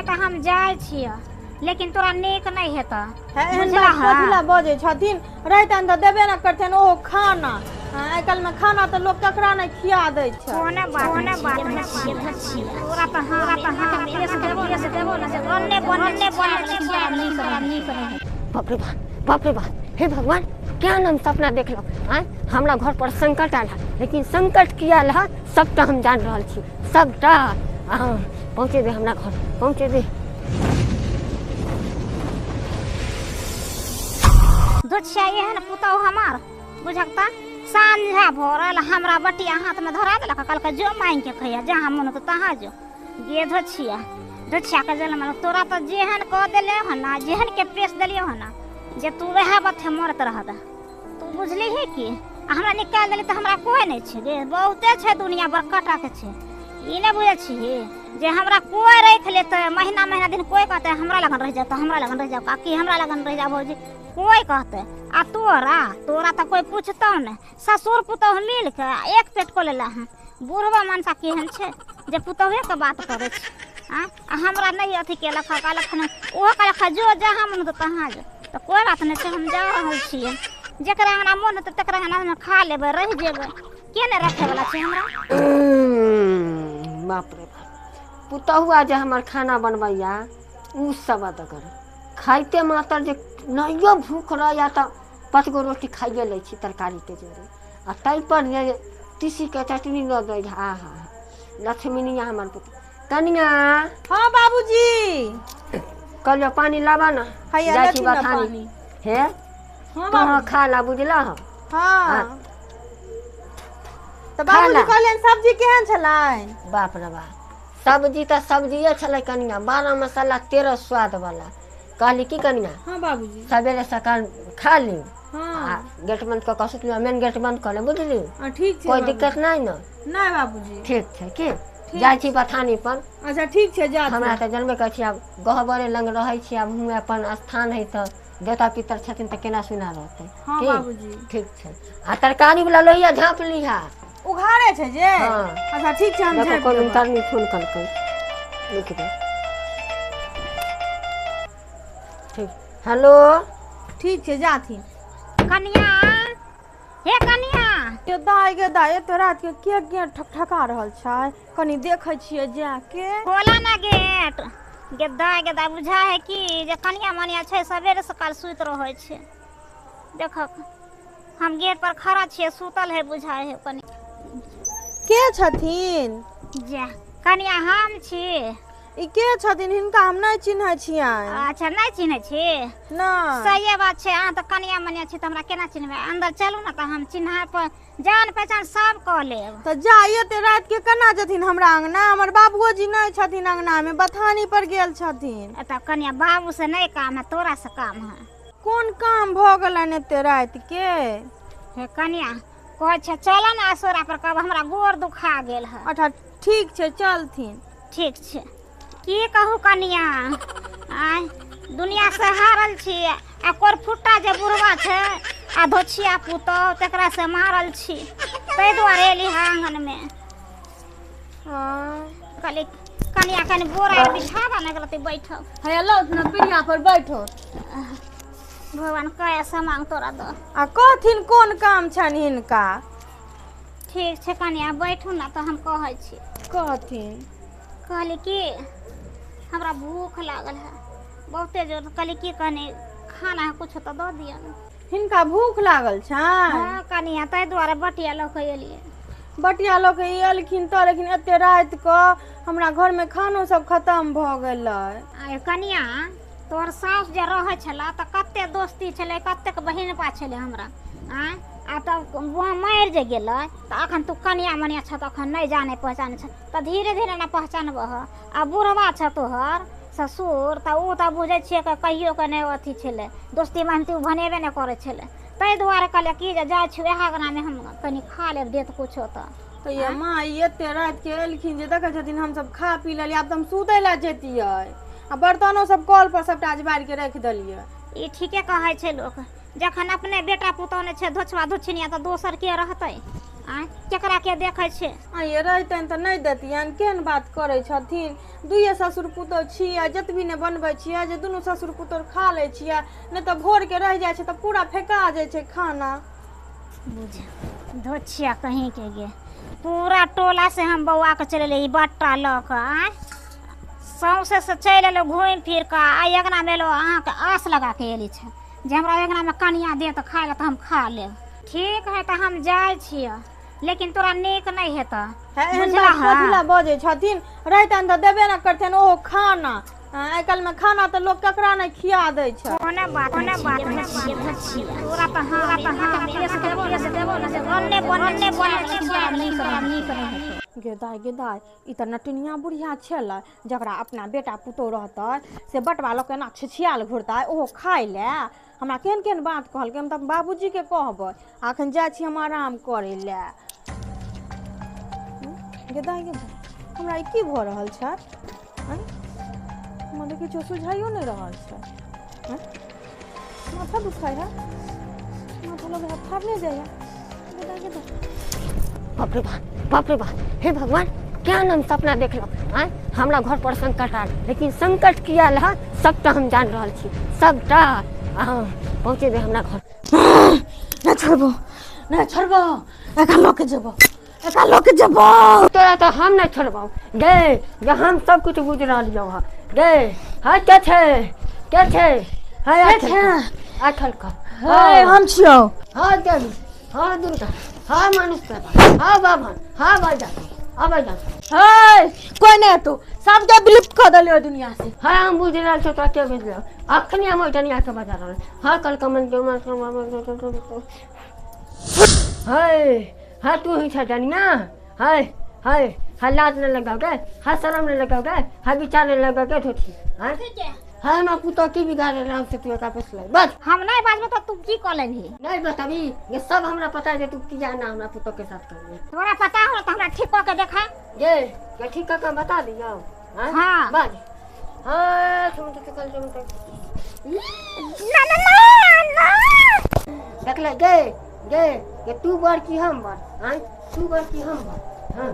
तऽ हम जाइ छियै, लेकिन तोरा नीक नहि हेतऽ। एहन बात कथी लए बजै छथिन? रहितनि तऽ देबे ने करथिन ओहो खाना। आइ काल्हिमे खाना तऽ लोक ककरा नहि खिया दै छै। कोनो बात कोनो बात नहि, तोरा तऽ हमरा तऽ हाथ पेश देबो ने देबो ने, रन्ने बनने बनने नीक नीक रहै। बाप रे बाप, बाप रे बाप, हे भगवान, क्या नाम सपना देखलहुँ? आँय, हमरा घर पर संकट आयल है, लेकिन संकट किया आयल है सबटा हम जान रहल छी, सबटा। अहाँ पहुँचे दे हमरा घर, पहुँचे दे। दुछिया एहन पुतहु हमार बुझकता साँझा भोरल हमरा बटिया हाथ में धरा देलक, कहलक जो मांगि के खैया, जहाँ मन होतौ तहाँ जो। गे धोछिया, धोछिया के जल मन तोरा तऽ जेहन कऽ देले हन ना, जेहन के पेश देलियो हन ना, जे तू वएह बथे मरत रहत। तू बुझली है कि आ हमरा निकालि देली तऽ हमरा कोइ नहि छै गे, बहुते छै दुनिया बड़का के छै। ई नहि बुझै छिही जे हमरा कोइ राखि लेतै महीना महीना दिन, कोइ कहतै हमरा लगन रहि जाओ तऽ हमरा लगन रहि जाओ काकी, हमरा लगन रहि जाओ भौजी, कोइ कहतै। आ तोरा तोरा तऽ कोइ पूछतौ नहि। ससुर पुतहु मिल के एक पेट कऽ लेला हँ। बुढ़वा मनसा केहन छै जे पुतहुएके बात करै छै। आ हमरा नहि अथी केलक हँ, कहलक हन, ओहो कहलक हँ जो जहाँ मन होतौ तहाँ जो। तऽ कोइ बात नहि छै, हम जा रहल छियै, जकरा अंगना मोन हेतै तकरा अंगना खा लेबै, रहि जेबै, के नहि रखैवला छै हमरा। बाप रे बाप, पुतहुआ जे हमर खाना बनबैया उ सब अदगर खाइते मातर जे नहियो भूख रहैया तऽ 5 गो रोटी खाइए लै छी तरकारीके जोरे, आ ताहिपर जे तीसीके चटनी दऽ दै। हा हा, लक्ष्मीनिया हमर पुत। कनिया। हाँ बाबूजी। कहलियो पानी लाबा ना, जाइ छी बथानी। हे तोहर खा ला, बुझला? हाँ। तऽ बाबूजी कहलियनि सब्जी केहन छलै? बाप रे बाप, सब्जी तऽ सब्जिए छलै कनिया, 12 मसाला 13 स्वाद वाला। कहली की कनिया? हाँ बाबूजी। सवेरे सकाल खा ली। हाँ। गेट बंद कऽ कऽ सुतली, मेन गेट बंद कऽ ले, बुझली? ठीक छै। कोई दिक्कत नहीं ना? नहीं बाबूजी। ठीक छै की? जाइ छी बथानी पर। अच्छा ठीक छै, जा। हमरा तऽ जनबे करै छी, आब गहबरे लग रहै छी, आब हुएँ अपन स्थान है तऽ देवता पितर छथिन तऽ केना सुना रहतै। हाँ बाबूजी। ठीक छै। आ तरकारी वाला लोहिया झाँप लीहा। उघारे छै जे? हाँ। अच्छा ठीक छै, हम झाँप लेबै। कोनो फोन कलकै, लिख दे। ठीक, हेलो। ठीक छै, जाथिन। कनिया, हे कनिया। ये दाइ गे दाइ, एते रात के के के ठकठका रहल छै? कनी देखै छियै जाके। खोला ना गेट। गे दाइ गे दाइ, बुझा है कि जे कनिया मनिया छै सवेरे सकाल सुति रहै छै। देखक हम गेट पर खड़ा छियै, सुतल है बुझा है कनी। के छथिन? जा कनिया हम छी। ई के छथिन? हिनका हम नहि चिन्है छियनि। अच्छा नहि चिन्है छी? नहि। सहिए बात छै, अहाँ तऽ कनिया मनिया छी तऽ हमरा केना चिन्हबै? अन्दर चलू ने तऽ हम चिन्हा पर जान पहचान सब कऽ लेब। तऽ जा, एते रात के केना जेथिन हमरा अंगना? हमर बाबुओजी नहि छथिन अंगना मे, बथानी पर गेल छथिन। तऽ कनिया बाबू से नहि काम है, तोरा से काम है। कोन काम भऽ गेलनि एते रात के? हे कनिया कहै छै चल ने असोरा पर, कहब हमरा गोर दुखा गेल है। अच्छा ठीक छै, चलथिन। ठीक छै। की कहू कनिया, आय दुनिया से हारल छी, आ कोरफुट्टा जे बुढ़वा छै आ धोछिया पुतहु तकरा से मारल छी, ताहि दुआरे एली हँ आङ्गनमे। कहली कनिया कनि बोरा बिछाबा ने गलती बैठब। हे लौ ने पीढ़िया पर बैठो। भगवान कया समांग तोरा दो। आ कहथिन कोन काम छनि हिनका? ठीक छै कनिया, बैठू ने तऽ हम कहै छी। कहथिन। कहली कि हमरा भूख लागल है बहुते जोर, कहली कि कनि खाना कुछ तऽ दऽ दिअ ने। हिनका भूख लागल छनि? हाँ कनिया, ताहि दुआरे बटिया लऽ कऽ एलियै। बटिया लऽ कऽ एलखिन तऽ, लेकिन एते राति कऽ हमरा घरमे खानो सब खतम भऽ गेलै। आ कनिया तोहर साउस जे रहै छलै तऽ कते दोस्ती छलै, कतेक बहिनपा छलै हमरा। आँय, आ तब मरि जे गेलै तऽ अखन तू कनिया मनिया छह तऽ अखन नहि जानै पहचानै छह, तऽ धीरे धीरे ने पहचानबह। आ बुढ़वा छह तोहर ससुर तऽ ओ तऽ बुझै छियै कि कहियो के नहि अथी छलै, दोस्ती महिनती ओ भनेबे नहि करै छलै। ताहि दुआरे कहलियै कि जे जाइ छी वएह अङ्गनामे हम कनि खा लेब, देत कुछो तऽ। तऽ ये माँ, ई एते राति के एलखिन जे देखै छथिन हमसब खा पी लेलियै, आब तऽ हम सुतै लए जैतियै, आ बर्तनो सब कल पर सबटा बारि के राखि देलियै। ई ठीके कहै छै लोक, जखन अपने बेटा पुतहु नहि छै धोछवा धोछिनिया तऽ दोसर के रहतै? आँय केकरा के देखै छै? आइए रहितनि तऽ नहि देतियनि। केहन बात करै छथिन? दुइए ससुर पुतोह छियै, जतबी नहि बनबै छियै जे दुनू ससुर पुतोह खा लै छियै, नहि तऽ भोरके रहि जाइ छै तऽ पूरा फेका जाइ छै खाना। बुझ धोछिया कहीं के गे, पूरा टोला से हम बौआ के चलि एलियै ई बट्टा लऽ कऽ। आँय सौंसे से चलि एलहुँ घुमि फिर कऽ, आ अङ्गनामे एलहुँ अहाँके आस लगा के एली छै जे हमरा अङ्गनामे कनिया दे तऽ खाय लए तऽ हम खा लेब। ठीक है तऽ हम जाइ छियै, लेकिन तोरा नीक नहि हेतऽ। एहन बात कथी लए बजै छथिन? रहितनि तऽ देबे ने करथिन ओहो खाना। आइ काल्हिमे खाना तऽ लोक ककरा नहि खिया दै छै। कोने बात कोने बात तोरा तऽ हम देबो ने बन्ने बन्ने नीक नहि हेतौ। गे दाइ गे दाइ, ई तऽ नटिनिया बुढ़िया छलै जकरा अपना बेटा पुतोह रहतै से बटवा लऽ कऽ एना छिछियाल घुरतै ओहो खाय लए। हमरा केहन केहन बात कहलकै। हम तऽ बाबूजीके कहबै। अखन जाइ छी हम आराम करै लए। गे दाइ गे दाइ, हमरा ई की भऽ रहल छै? हमरा तऽ किछो सुझाइयो नहि रहल छै। माथा दुखाइ है, माथा लगे है फाड़ने जाइए। गे दाइ गे दाइ, बाप रे बाप, बाप रे बाप, हे भगवान, क्या हम सपना देखलहुँ? आँय हमरा घर पर संकट आयल, लेकिन संकट किया आयल है सबटा हम जान रहल छी, सबटा। अहाँ पहुँचेबै हमरा घर। नहि छोड़बो, नहि छोड़बो, एकरा लऽ के जेबो, एकरा लऽ के जेबो। तोरा तऽ हम नहि छोड़बौ गे, गे हम सब कुछ बुझि रहलियौ हँ गे। हाँ के छै, के छै? हाँ आठल का। हे हम छियौ। हाँ देवी, हाँ दुर्गा, हाँ मनुष्य, हाँ बाभन, हाँ बाजा, अबै जा। हे कोइ नहि हेतौ, सबके विलुप्त कऽ देलियौ दुनिया से। हाँ हम बुझि रहल छियौ तोरा के बुझलौ। अखनी हम ओहि डनिया के बजा रहल। हाँ कल कमल के हे हाँ तू ही छ डनिया। है है हाँ लाज नहीं लगाओगे, हाँ शर्म नहीं लगाओगे, हाँ विचार नहीं लगाओगे धोती। हाँ हाँ हमरा पुतोह की बिगाड़े राम से तू एकरा पोसलै बस। हम नहि बाजबै तऽ तू की कऽ लेबही? नहीं बताबी, ये सब हमरा पता है जे तू किया ना हमरा पुतोह के साथ करबी। तोरा पता हो तऽ हमरा ठीक कऽ के देखा। ये ये ठीक कऽ के बता दियौ। हाँ बाज। हाँ तुम तो कल तुम तो ना ना ना ना देखले गे गे ये तू बर की हम बर? हाँ तू बर की हम बर? हाँ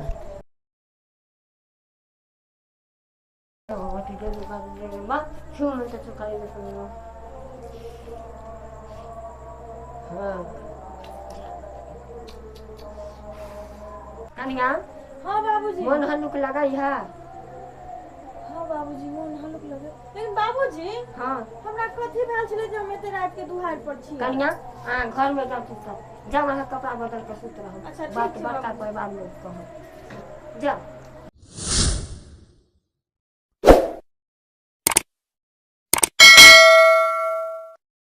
कनिया। हाँ बाबूजी। मन हल्लुक लगै है? हाँ बाबूजी मन हल्लुक लगे, लेकिन बाबूजी हाँ हमरा कथी भेल छलै जे हम एते राति के दुहार पर छी? कनिया हाँ घर में जाओ, तू सब जाओ, अहाँ कपड़ा बदल के सुत रहू। अच्छा बात बड़का कोई बात नहीं कहू, जाओ।